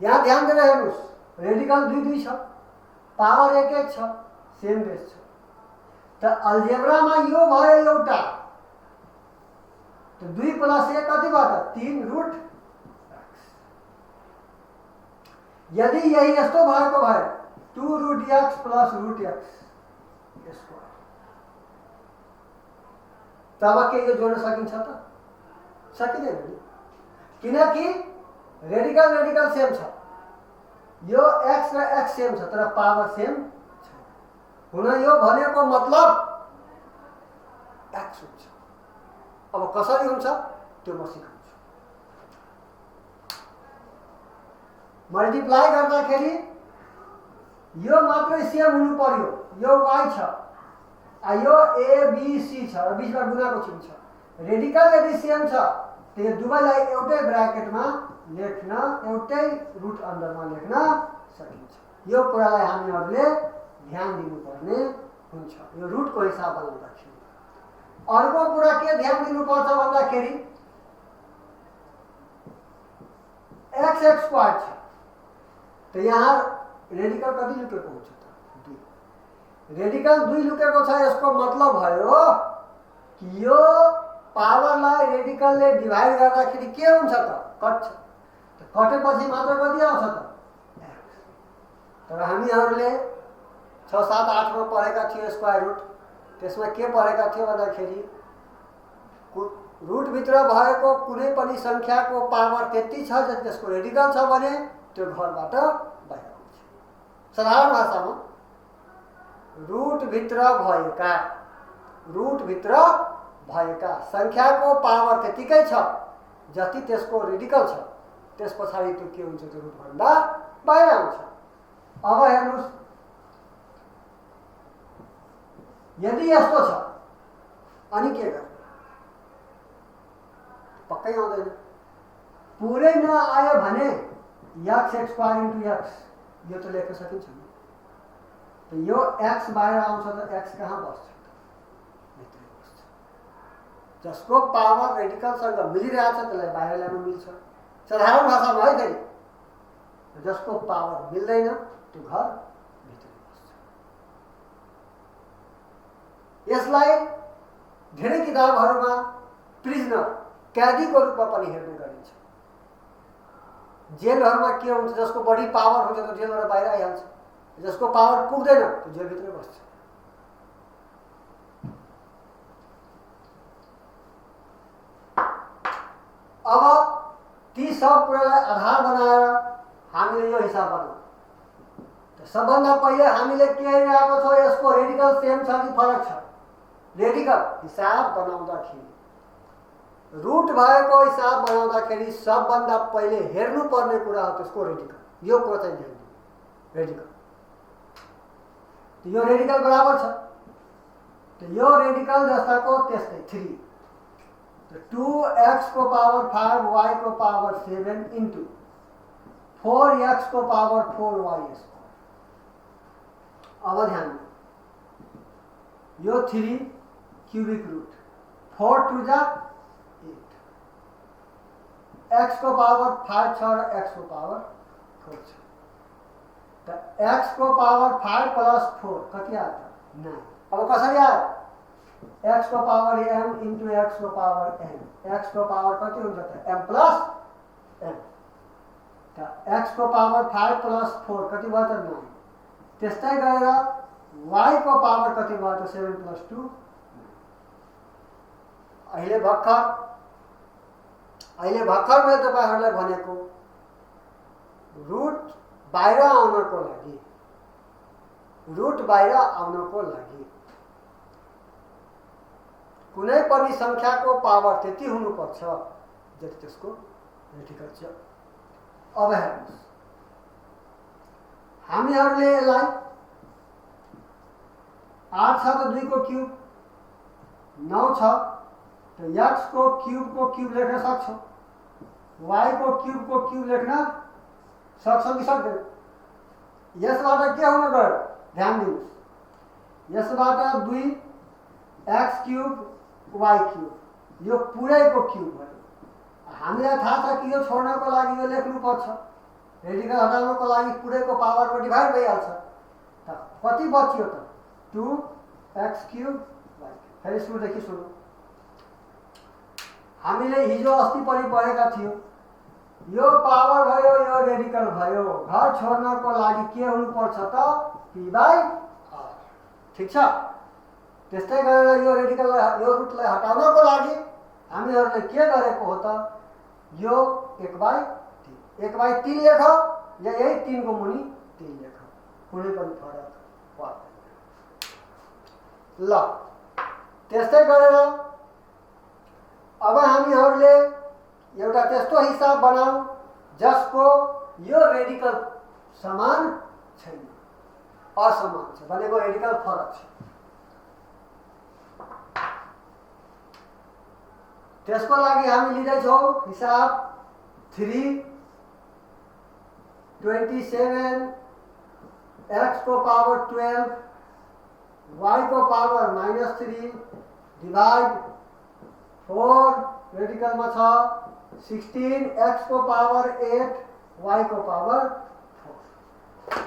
यहाँ ध्यान दिएर हेर्नुस् रेडिकल 2 छ पावर 1 छ सेम बेस छ। त अल्जेब्रामा यो भयो एउटा तो 2 प्लस 1 कति भयो 3 रुट x। यदि यही यस्तो भएको भए 2 root x plus root x square तब के यो जोड्न सकिन्छ त सकिँदैन नि। किनकि रेडिकल रेडिकल सेम छ, यो x र x सेम छ तर पावर सेम छ। हुन यो भनेको मतलब x हुन्छ। अब कसरी हुन्छ त्यो म सिकाउँछु। मल्टिप्लाई गर्दाखेरि यो मात्रै सेम हुनु पर्यो, यो y छ, यो a b c छ र बीचमा गुणाको चिन्ह छ। रेडिकल यदि सेम छ त यो दुवैलाई एउटै ब्र्याकेटमा लेख्न, एउटै रुट अन्डरमा लेख्न सकिन्छ। यो कुरालाई हामीहरूले ध्यान दिनुपर्ने हुन्छ यो रुटको हिसाब बनाउँदाखेरि। अर्को कुरा के ध्यान दिनुपर्छ भन्दाखेरि x स्क्वायर छ त यहाँ रेडिकल कति लुकेको हुन्छ त 2। रेडिकल 2 लुकेको छ, यसको मतलब भयो कि यो पावरलाई रेडिकलले डिभाइड गर्दाखेरि के हुन्छ त कट्छ। कटेपछि मात्र कति आउँछ त x। तर हामीहरूले 6, 7, 8 मा पढेका थियौँ स्क्वायर रुट। त्यसमा के पढेका थियौँ भन्दाखेरि रुटभित्र भएको कुनै पनि सङ्ख्याको पावर त्यति छ जति त्यसको रेडिकल छ भने त्यो घरबाट बाहिर आउँछ। साधारण भाषामा रुटभित्र भएका सङ्ख्याको पावर त्यतिकै छ जति त्यसको रेडिकल छ, त्यस पछाडि त्यो के हुन्छ त्यो रुटभन्दा बाहिर आउँछ। अब हेर्नुहोस्, यदि यस्तो छ अनि के गर्ने? पक्कै आउँदैन। पुरै नआयो भने x स्क्वायर इन्टु x यो त लेख्न सकिन्छ नि। त यो x बाहिर आउँछ त x कहाँ बस्छ? भित्रै बस्छ। जसको पावर रेडिकलसँग मिलिरहेछ त्यसलाई बाहिर ल्याउन मिल्छ। साधारण भाषामा है फेरि, जसको पावर मिल्दैन त्यो घर भित्रै बस्छ। यसलाई धेरै किताबहरूमा प्रिजनर, कैदीको रूपमा पनि हेर्ने गरिन्छ। जेलहरूमा के हुन्छ, जसको बढी पावर हुन्छ त्यो जेलबाट बाहिर आइहाल्छ, जसको पावर पुग्दैन त्यो जेलभित्रै बस्छ। अब ती सब कुरालाई आधार बनाएर हामीले यो हिसाब बनाउँ। सबभन्दा पहिले हामीले के हेरिरहेको छौँ, यसको रेडिकल सेम छ कि फरक छ। रेडिकल हिसाब बनाउँदाखेरि, रुट भएको हिसाब बनाउँदाखेरि सबभन्दा पहिले हेर्नुपर्ने कुरा हो त्यसको रेडिकल। यो कुरा चाहिँ ध्यान दिनु। रेडिकल यो रेडिकल बराबर छ, तो यो रेडिकल जस्ताको त्यस्तै 3। तो 2x को पावर 5 y को पावर 7 इंटू 4x को पावर 4y स्क्वायर। अब ध्यान दो, यो 3 क्यूबिक रूट 4 टू जा 8, x को पावर 5 छ र x को पावर 4 छ। तो x को पावर 5 प्लस 4 कति आयो त 9। अब कसरी आयो? x को पावर m इंटू x को पावर n। x को पावर कति हुन्छ त m प्लस n। तो x को पावर 5 प्लस 4 कति भयो त 9। त्यस्तै गरेर y को पावर कति भयो त 7 प्लस 2। अहिले भर्खर मैले तपाईहरुलाई भनेको रुट बाहिर आउनको लागि कुनै पनि संख्याको पावर त्यति हुनुपर्छ जति त्यसको रेडिकल छ। अब हेर्नुस्, हामीहरूले यसलाई 8 छ त 2 को क्यूब 9 छ, तो x को क्यूब लेख्न सक्छौं, y को क्यूब लेख्न सक्छौं कि सक्दैन? यसबाट के हुन गयो ध्यान दिनुस्, यसबाट 2 x क्यूब y क्यूब यो पुरैको क्यूब भयो। हामीलाई थाहा छ कि यो छोड्नको लागि यो लेख्नु पर्छ, रेडिकल हटाउनको लागि पुरैको पावरमा डिभाइड भइहाल्छ। त कति बच्यो त 2x क्यूब y क्यूब। फेरि सुरुदेखि सुरु, हामीले हिजो अस्ति पनि पढेका थियौं, यो पावर भयो यो रेडिकल भयो, घर छोड्नको लागि के हुनुपर्छ त p/r। ठीक छ। त्यस्तै गरेर यो रेडिकल यो रुटलाई हटाउनको लागि हामीहरूले के गरेको हो त यो 1/3 1/3 लेख या यही 3 को मुनि 3 लेख कुनै पनि फरक पर्दैन। ल त्यस्तै गरेर अब हामीहरूले एउटा त्यस्तो हिसाब बनाऊ जसको यो रेडिकल समान छैन, असमान छ भनेको रेडिकल फरक छ। त्यसको लागि हामी लिँदैछौँ हिसाब 3 27 x को पावर 12 y को पावर -3 डिवाइड 4 रेडिकल में 16 x को पावर 8 y को पावर 4।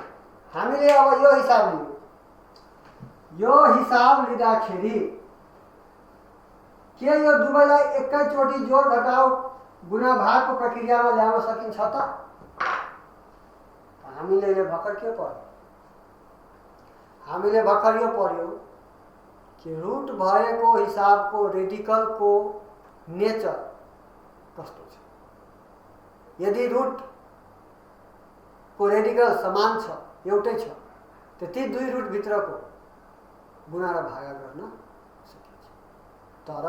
हामीले अब यो हिसाब लियौं। यो हिसाब लिँदाखेरि के यो दुवैलाई एकैचोटि जोड घटाउ गुणा भागको प्रक्रियामा ल्याउन सकिन्छ त? हामीले भर्खर के पढ्यौं? हामीले भर्खर यो पढ्यौं कि रुट भएको हिसाबको रेडिकलको नेचर कस्तो छ। यदि रुट को रेडिकल समान छ, एउटै छ, त ती दुई रुट भित्रको गुणा र भागा गर्न सकिन्छ। तर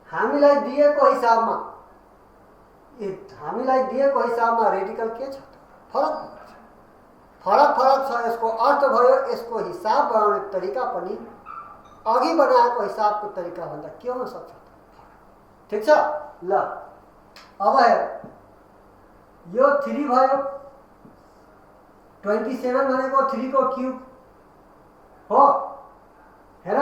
हामीलाई दिएको हिसाबमा रेडिकल के छ त? फरक छ। यसको अर्थ भयो यसको हिसाब बनाउने तरिका पनि अघि बनाएको हिसाबको तरिका भन्दा के हुन सक्छ? ठीक छ। ल अब हेर, यो 3 भयो, 27 भनेको 3 को क्यूब हो। हेर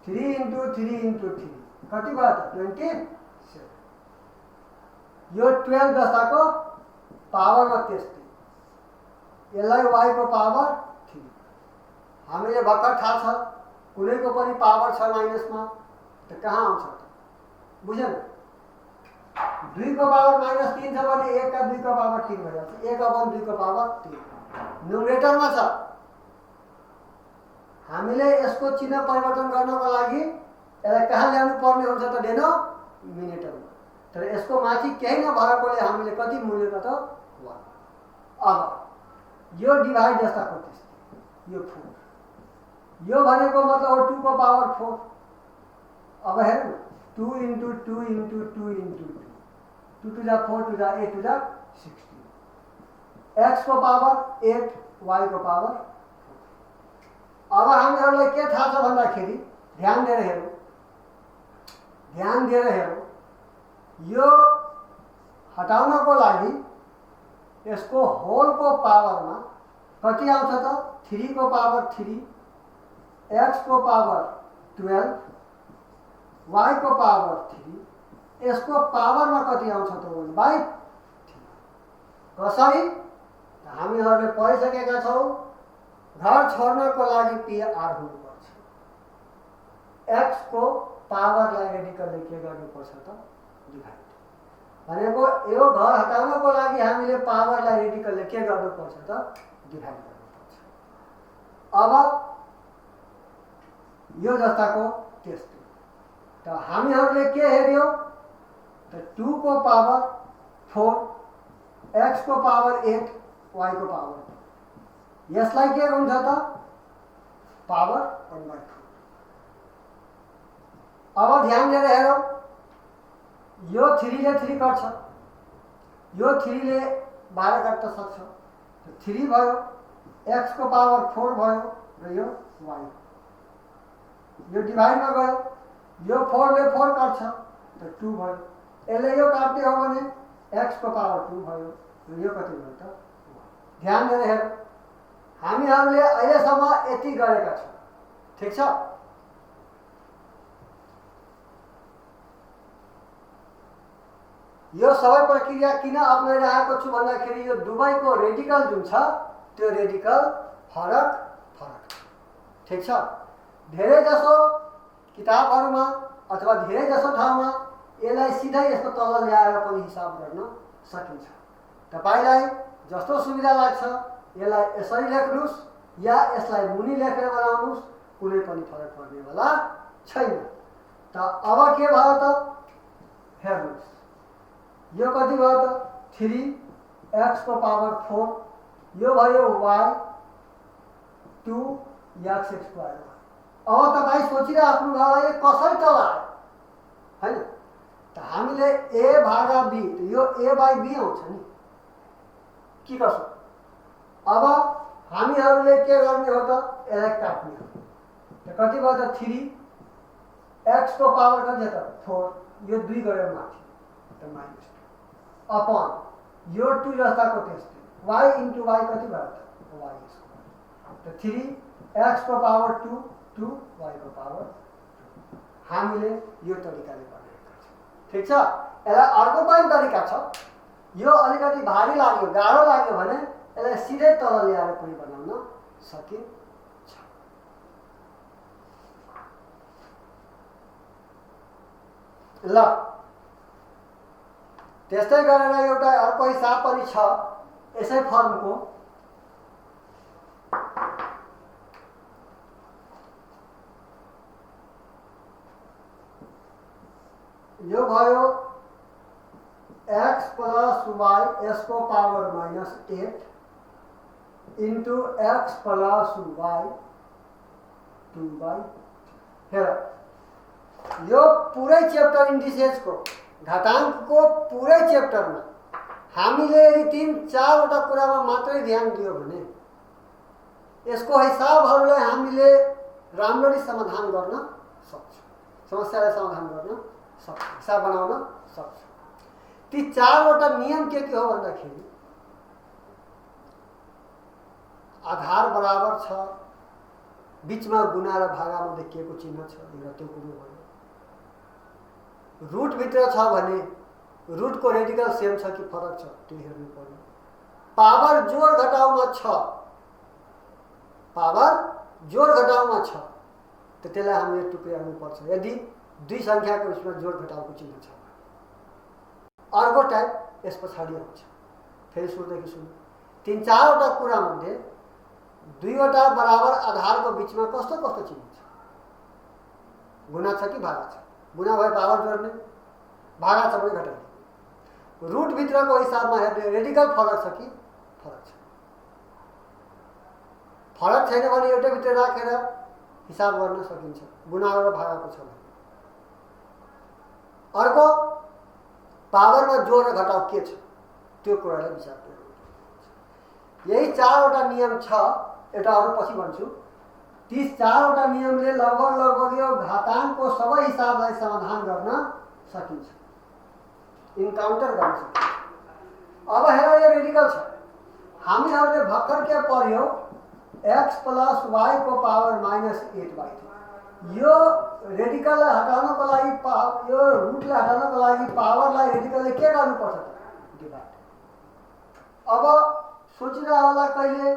3 × 3 × 3 कति भयो त? 27। यो 12 दशाको पावरमा त्यस्तै, यसलाई y को पावर 3। हामीले भर्खर थाहा छ कुनैको पनि पावर छ माइनसमा त कहाँ आउँछ त? बुझ्यौ? 2 को पावर -3 छ भने 1 का 2 को पावर 3 भइहाल्छ। 1/2 को पावर 3 न्युमरेटरमा छ। हामीले यसको चिन्ह परिवर्तन गर्नको लागि यसलाई कहाँ ल्याउनु पर्ने हुन्छ त? डेनोमिनेटरमा। तर यसको माथि केही नभएकोले हामीले कति मूल्यको त 1। अब यो डिभाइड जस्ताको त्यस्तै, यो 4, यो भनेको मतलब हो 2 को पावर 4। अब हेर्नु 2 × 2 × 2 × 2 2 to the 4 to the 8 to the 16 x को पावर 8 y को पावर 4। अब हामीहरूलाई के थाहा छ भन्दाखेरि ध्यान दिएर हेरौँ, यो हटाउनको लागि यसको होलको पावरमा कति आउँछ त? 3 को पावर 3 x को पावर 12 y को पावर 3 यसको पावरमा कति आउँछ त? 1/3। कसरी? हामीहरूले पढिसकेका छौँ, घर छोड्नको लागि PR हुनुपर्छ। x को पावरलाई रेडिकलले के गर्नुपर्छ त? डिभाइड। भनेको यो घर हटाउनको लागि हामीले पावरलाई रेडिकलले के गर्नुपर्छ त? डिभाइड गर्नुपर्छ। अब यो जस्ताको त्यस्तै। त हामीहरूले के हेर्यौं त 2 को पावर 4 x को पावर 8 y को पावर 2 यसलाई के हुन्छ त? पावर 1/4। अब ध्यान दिएर हेरौँ, यो 3 ले 3 काट्छ, यो 3 ले 12 काट्न सक्छ। 3 भयो, x को पावर 4 भयो र यो y। यो डिभाइडमा गयो, यो 4 ले 4 काट्छ त 2 भयो। यसले यो काट्ने हो भने x को पावर 2 भयो र यो कति भयो त? 1। ध्यान दिएर हेरौँ, हामीहरूले अहिलेसम्म यति गरेका छौँ। ठीक छ। यो सबै प्रक्रिया किन अपनाइरहेको छु भन्दाखेरि यो दुवैको रेडिकल जुन छ त्यो रेडिकल फरक छ। ठीक छ। धेरै जसो किताबहरुमा अथवा धेरै जसो ठाउँमा यसलाई सिधै यस्तो तल ल्याएर पनि हिसाब गर्न सकिन्छ। तपाईलाई जस्तो सुविधा लाग्छ यसलाई यसरी लेख्नुस् या यसलाई मुनि लेखेर बनाउनुस्, कुनै पनि फरक पर्नेवाला छैन। त अब के भयो त हेर्नुस्, यो कति भयो त 3x को पावर 4, यो भयो y 2x स्क्वायर। अब तपाईँ सोचिराख्नु भयो यो कसरी तल आयो हैन त हामीले a भागा b यो a/b आउँछ नि के कसो। अब हामीहरूले के गर्ने हो त यसलाई काट्ने हो। त कति भयो त 3x को पावर कति त 4, यो 2 गरेर माथि त माइनस अपन यो 2 जस्ताको त्यस्तै y इन्टु y कति भयो त y स्क्वायर। त 3x को पावर 2 2y को पावर 2। हामीले यो तरिकाले बनाएको छ। ठीक छ। यसलाई अर्को पनि तरिका छ। यो अलिकति भारी लाग्यो गाह्रो लाग्यो भने यसलाई सिधै तल ल्याएर पनि बनाउन सकिन्छ। ल त्यस्तै गरेर एउटा अर्को हिसाब पनि छ यसै फर्मको। यो भयो x प्लस y s को power -8 into x plus y 2/। हेर यो पुरै चैप्टर इन्डिसेसको घाताङ्कको पुरै चैप्टरमा हामीले यदि 3-4 वटा कुरामा मात्रै ध्यान दियो भने यसको हिसाबहरूलाई हामीले राम्ररी समाधान गर्न सक्छौँ, समस्यालाई समाधान गर्न सक्छौँ, हिसाब बनाउन सक्छौँ। ती 4 वटा नियम के हो भन्दाखेरि आधार बराबर छ, बीचमा गुणा र भागामा देखिएको चिन्ह छ, यो त्यो कुरो भयो। रुट भित्र छ भने रुटको रेडिकल सेम छ कि फरक छ त्यो हेर्नु पर्यो। पावर जोड घटाउमा छ, पावर जोड घटाउमा छ त त्यसलाई हामीले टुक्र्याउनु पर्छ यदि दुई संख्याको बीचमा जोड घटाउको चिन्ह छ। अर्को टाइप यस पछाडि आउँछ। फेरि सुरुदेखि सुन्नु। 3-4 वटा कुरा मध्ये 2 वटा बराबर आधारको बीचमा कस्तो कस्तो चिन्ह छ? गुणा छ कि भागा छ? गुणा भए पावर जोड्ने, भागा छ भने घटाउने। रुट भित्रको हिसाबमा हेर्ने रेडिकल फरक छ कि फरक छ? फरक छैन भने एउटै भित्र राखेर हिसाब गर्न सकिन्छ, गुणा र भागाको छ भने। अर्को पावरमा जोड र घटाउ के छ त्यो कुरालाई विचार गर्नु। यही 4 वटा नियम छ। एउटा अरू पछि भन्छु। ती 4 वटा नियमले लगभग यो घाताङ्कको सबै हिसाबलाई समाधान गर्न सकिन्छ, इन्काउन्टर गर्न सकिन्छ। अब हेर यो रेडिकल छ। हामीहरूले भर्खर के पढ्यौ x प्लस y को पावर -8/3। यो रेडिकललाई हटाउनको लागि यो रुटलाई हटाउनको लागि पावरलाई रेडिकलले के गर्नुपर्छ त डिभाइड। अब सोचिरह होला कहिले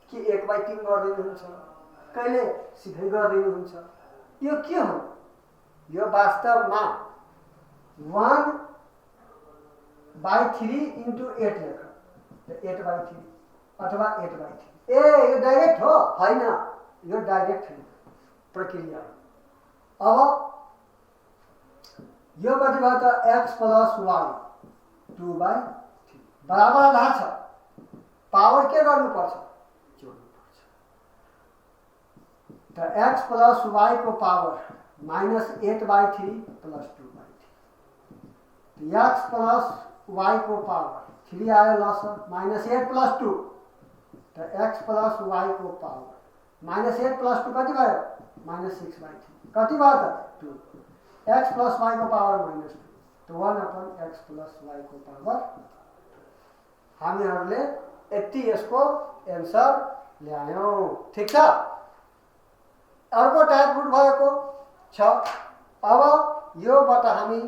कि 1/3 गरिदिनुहुन्छ, कहिले सिधै गरिदिनुहुन्छ। यो के हो? यो वास्तवमा 1/3 इन्टु 8 लेख, 8/3 अथवा 8/3। ए यो डाइरेक्ट हो हैन, यो डाइरेक्ट हैन, प्रक्रिया। अब यो कति भयो त x प्लस y 2/3 बराबर आधार छ। पावर के गर्नुपर्छ? जोड्नुपर्छ। त x प्लस y को power -8/3 plus 2/3। x plus y को पावर 3 आयो लस -8 प्लस 2 त x प्लस y को पावर -8 प्लस 2 कति भयो? -6/3 कति भयो त 2। x प्लस y को पावर -2 त 1/x प्लस y को पावर। हामीहरूले यति यसको एन्सर ल्यायौं। ठीक छ। अर्को टाइप रुट भएको छ। अब योबाट हामी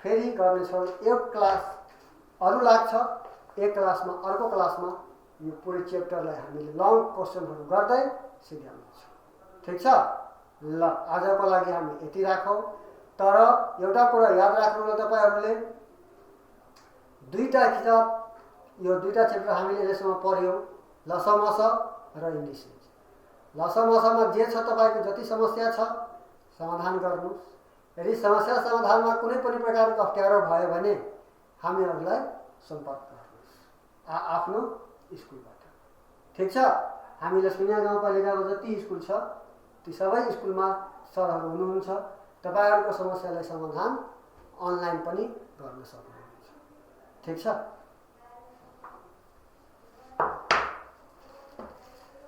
फेरि गर्नेछौँ। एक क्लास अरू लाग्छ, एक क्लासमा अर्को क्लासमा यो पुरै च्याप्टरलाई हामीले लङ क्वेसनहरू गर्दै सिध्याउनेछौँ। ठीक छ। ल आजको लागि हामी यति राखौँ। तर एउटा कुरा याद राख्नु होला तपाईहरुले, दुईटा किताब यो दुईटा च्याप्टर हामीले यसमा पढ्यौं, लसमस र इन्डिसेस। लसमसमा जे छ तपाईको जति समस्या छ समाधान गर्नुस्। यदि समस्या समाधानमा कुनै पनि प्रकारको अप्ठ्यारो भयो भने हामीहरूलाई सम्पर्क गर्नुहोस् आफ्नो स्कुलबाट। ठिक छ, हामीले सुनिया गाउँपालिकाको जति स्कुल छ ती सबै स्कुलमा सरहरू हुनुहुन्छ। तपाईँहरूको समस्यालाई समाधान अनलाइन पनि गर्न सक्नुहुन्छ। ठिक छ।